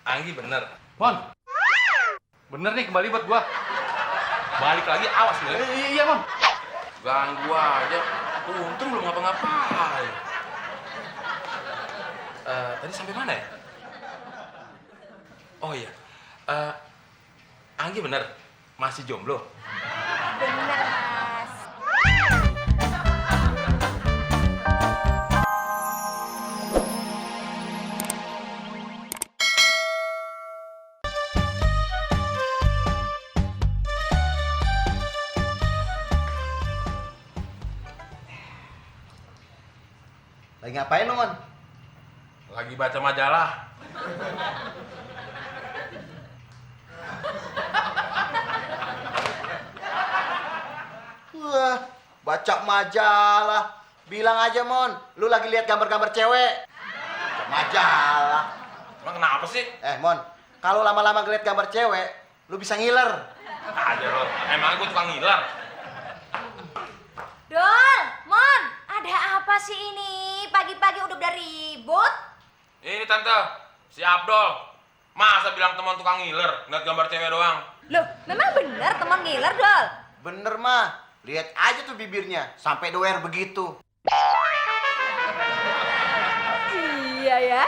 Anggi bener. Mon, bener nih kembali buat gua. Balik lagi, awas lu ya. Iya, Mon. Ganggu aja. Untung belum ngapa-ngapain. Tadi sampai mana ya? Oh iya. Anggi bener masih jomblo. Bener, Mas. Lagi ngapain lu, Mon? Lagi baca majalah. Wah, baca majalah. Bilang aja, Mon, lu lagi lihat gambar-gambar cewek. Baca majalah. Emang kenapa sih? Mon, kalau lama-lama ngeliat gambar cewek, lu bisa ngiler. Aja lo. Emang gue tukang ngiler. Dol, Mon, ada apa sih ini? Pagi-pagi udah pada ribut. Ini tante, si Abdul. Masa bilang teman tukang ngiler, ngeliat gambar cewek doang? Loh, memang bener teman ngiler, Dol? Bener, mah. Lihat aja tuh bibirnya, sampai doer begitu. Iya ya.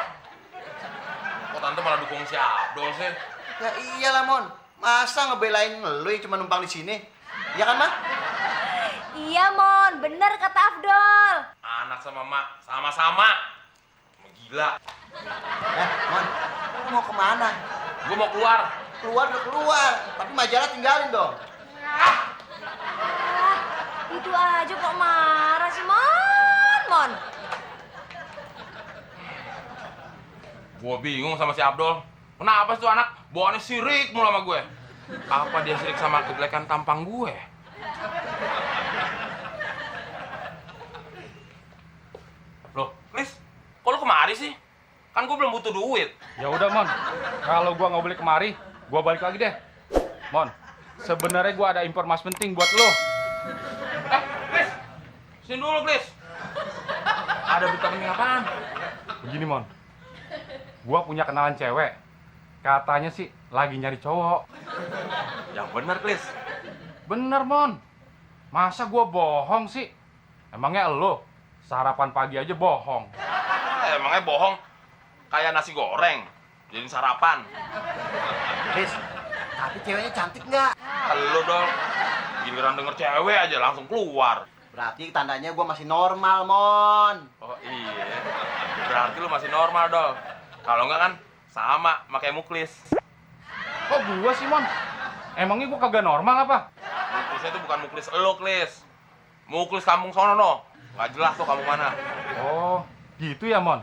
Kok tante malah dukung si Abdul sih? Ya iyalah, Mon. Masa ngebelain lu yang cuma numpang di sini? Ya kan, Mah? Iya, Mon, bener kata Afdol. Anak sama mak sama-sama. Gila. Mon, lu mau kemana? Gue mau keluar. Keluar udah keluar, tapi majalah tinggalin dong. Itu aja kok marah sih, Mon. Gue bingung sama si Abdul. Kenapa sih tuh anak bawaannya sirik mulu sama gue? Apa dia sirik sama kejelekan tampang gue? Loh, Lis, kok lu kemari sih? Kan gue belum butuh duit. Ya udah, Mon. Kalau gua nggak boleh kemari, gua balik lagi deh. Mon, sebenarnya gua ada informasi penting buat lo. Lis, sini dulu, Lis. Ada berita penting apaan? Begini, Mon. Gua punya kenalan cewek. Katanya sih lagi nyari cowok. Yang bener, Lis. Bener, Mon. Masa gua bohong sih? Emangnya lo sarapan pagi aja bohong? Emangnya bohong? Kayak nasi goreng, jadi sarapan. Riz, tapi ceweknya cantik nggak? Lu dong, giliran denger cewek aja langsung keluar. Berarti tandanya gua masih normal, Mon. Oh iya, berarti lu masih normal dong. Kalau enggak kan sama, makanya muklis. Kok gua sih, Mon? Emangnya gua kagak normal apa? Muklisnya itu bukan muklis elo, Klis. Muklis kampung sono, no. Nggak jelas tuh kamu mana. Oh, gitu ya, Mon?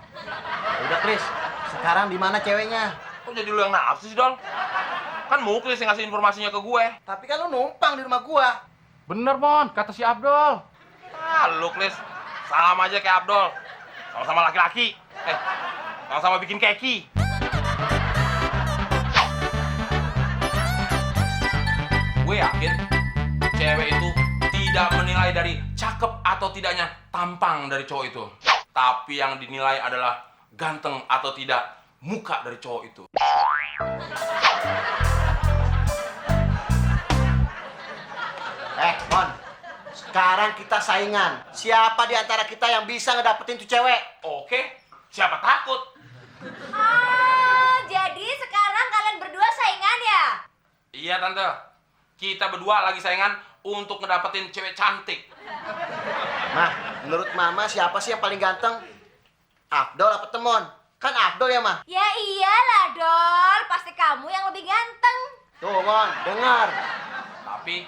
Udah, Chris. Sekarang di mana ceweknya? Kok jadi lu yang nafsu sih, Dol? Kan muklis yang ngasih informasinya ke gue. Tapi kan lu numpang di rumah gua. Bener, Mon, kata si Abdul. Lu, Klis. Sama aja kayak Abdul. Sama-sama laki-laki. Sama-sama bikin keki. Gue yakin cewek itu tidak menilai dari cakep atau tidaknya tampang dari cowok itu. Tapi yang dinilai adalah ganteng atau tidak muka dari cowok itu. Mon. Sekarang kita saingan. Siapa di antara kita yang bisa ngedapetin tuh cewek? Oke, siapa takut? Jadi sekarang kalian berdua saingan ya? Iya, Tante. Kita berdua lagi saingan untuk ngedapetin cewek cantik. Mah, menurut Mama siapa sih yang paling ganteng? Abdul apa Temon? Kan Abdul ya, Mah? Ya iyalah, Dol. Pasti kamu yang lebih ganteng. Tuh, Mon, dengar. Tapi,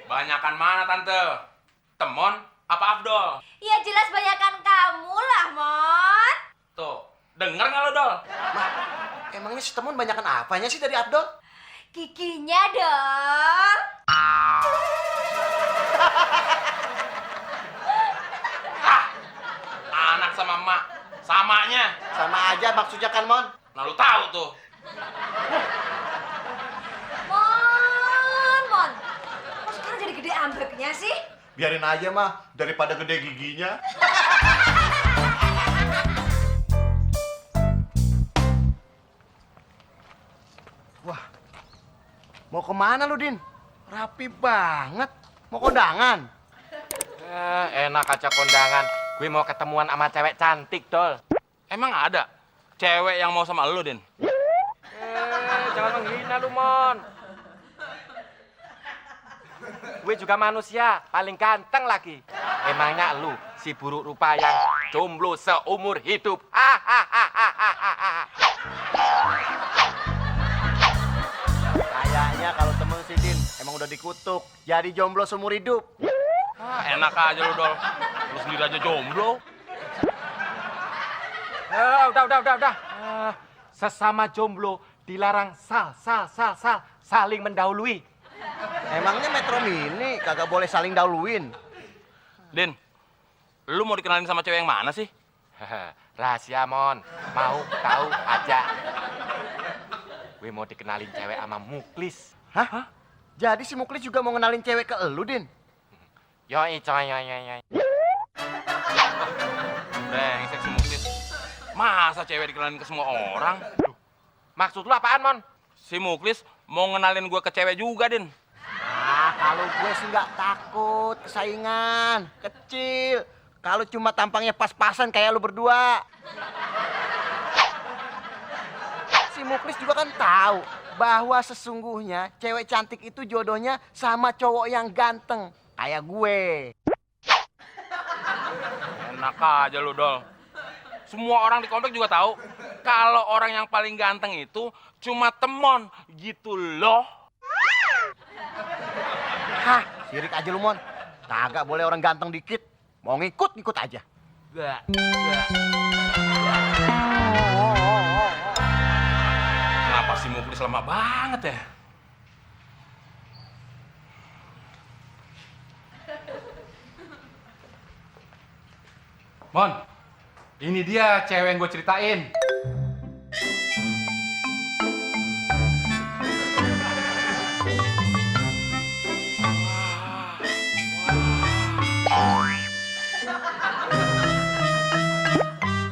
banyakan mana, Tante? Temon apa Abdul? Ya jelas banyakan kamu lah, Mon. Tuh, denger nggak lo, Dol? Mah, emangnya si Temon banyakan apanya sih dari Abdul? Giginya, Dol. Anak sama emak, samanya. Sama aja maksudnya kan, Mon? Nah, lu tahu tuh. Mon. Kok sekarang jadi gede ambeknya sih? Biarin aja, Mah, daripada gede giginya. Mau kemana lu, Din? Rapi banget. Mau kondangan? Enak aja kondangan. Gue mau ketemuan sama cewek cantik, Dol. Emang ada cewek yang mau sama lu, Din? Jangan menghina lu, Mon. Gue juga manusia, paling ganteng lagi. Emangnya lu si buruk rupa yang jomblo seumur hidup? Kayaknya kalau temen si Din emang udah dikutuk. Jadi jomblo seumur hidup. Enak aja lu, Dol. Lu sendiri aja jomblo. Udah. Sesama jomblo dilarang saling mendahului. Emangnya Metro Mini kagak boleh saling dahuluin? Din, lu mau dikenalin sama cewek yang mana sih? Rahasia, Mon. Mau tahu aja. Gue mau dikenalin cewek sama Muklis. Hah? Jadi si Muklis juga mau ngenalin cewek ke elu, Din? Yoi, coy. Brengsek si Muklis. Masa cewek dikenalin ke semua orang? Maksud lu apaan, Mon? Si Muklis mau ngenalin gue ke cewek juga, Din. Kalau gue sih nggak takut kesaingan. Kecil. Kalau cuma tampangnya pas-pasan kayak lu berdua. Si Muklis juga kan tahu bahwa sesungguhnya cewek cantik itu jodohnya sama cowok yang ganteng. Kayak gue. Enak aja lu, Dol. Semua orang di komplek juga tahu kalau orang yang paling ganteng itu cuma temon gitu loh. Hah, sirik aja lu, Mon. Kagak boleh orang ganteng dikit. Mau ngikut aja. Kenapa si Muklis lama banget ya? Mon, ini dia cewek yang gue ceritain.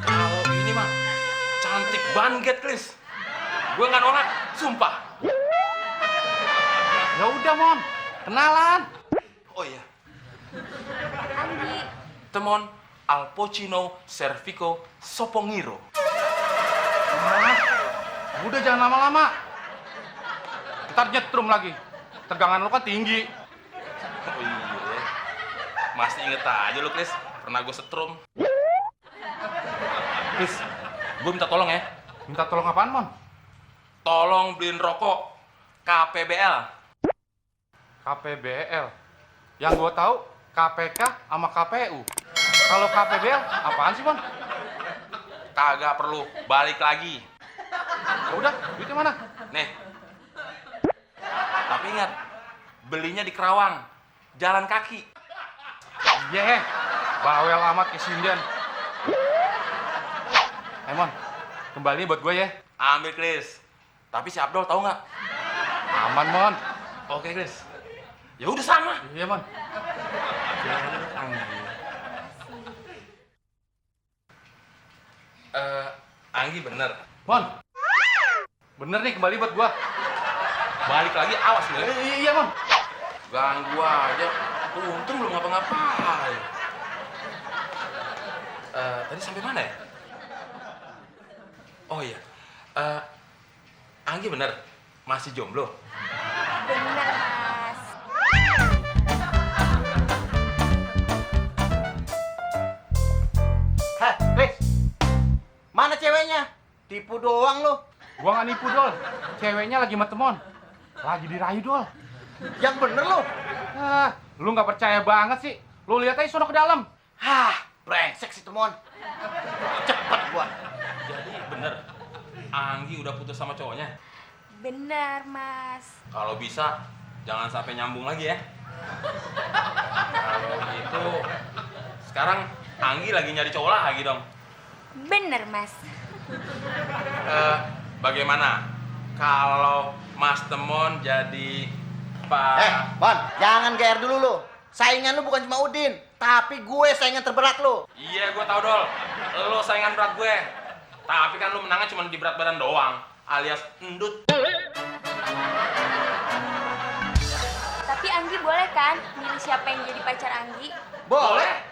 Kalau ini mah cantik banget, Klis. Gue nggak nolak, sumpah. Ya udah, Mon, kenalan. Oh iya, Anggi, temon Alpocino Cervico Sopongiro. Udah jangan lama-lama. Ntar nyetrum lagi. Tegangan lu kan tinggi. Oh iya, masih inget aja lu, Klis. Pernah gue setrum. Klis, gue minta tolong ya. Minta tolong apaan, Mon? Tolong beliin rokok KPBL. KPBL. Yang gue tahu KPK sama KPU. Kalau KPBL apaan sih, Mon? Kagak perlu balik lagi. Ya udah, duitnya mana? Nih. Tapi ingat, belinya di Kerawang, jalan kaki. Yeh, bawel amat kesindian. Mon, kembali buat gue ya. Ambil, Klis. Tapi si Abdul tahu nggak? Aman, Mon. Oke, Klis. Ya udah sana. Iya, Mon. Anggi bener. Mon. Bener nih, kembali buat gua. Balik lagi, awas lu ya. Iya, Mon. Ganggu aja. Untung belum ngapa-ngapain. Tadi sampai mana ya? Oh iya. Anggi bener masih jomblo. bener Mas. Heh, Klis. Mana ceweknya? Tipu doang lu. Gua nggak nipu, Dol. Ceweknya lagi sama temon. Lagi dirayu, Dol. Yang bener lu. Lu nggak percaya banget sih. Lu lihat aja sono ke dalam. Hah, brengsek si Temon. Cepet gua. Jadi bener. Anggi udah putus sama cowoknya. Bener Mas. Kalau bisa jangan sampai nyambung lagi ya. Kalau gitu sekarang Anggi lagi nyari cowok lagi dong. Bener Mas. Bagaimana kalau Mas Temon jadi Pak? Mon, jangan GR dulu lu. Saingan lu bukan cuma Udin, tapi gue saingan terberat lu. Iya, gue tau Dol. Lo saingan berat gue. Tapi kan lu menangnya cuma di berat badan doang, alias endut. boleh kan milih siapa yang jadi pacar Anggi? Boleh.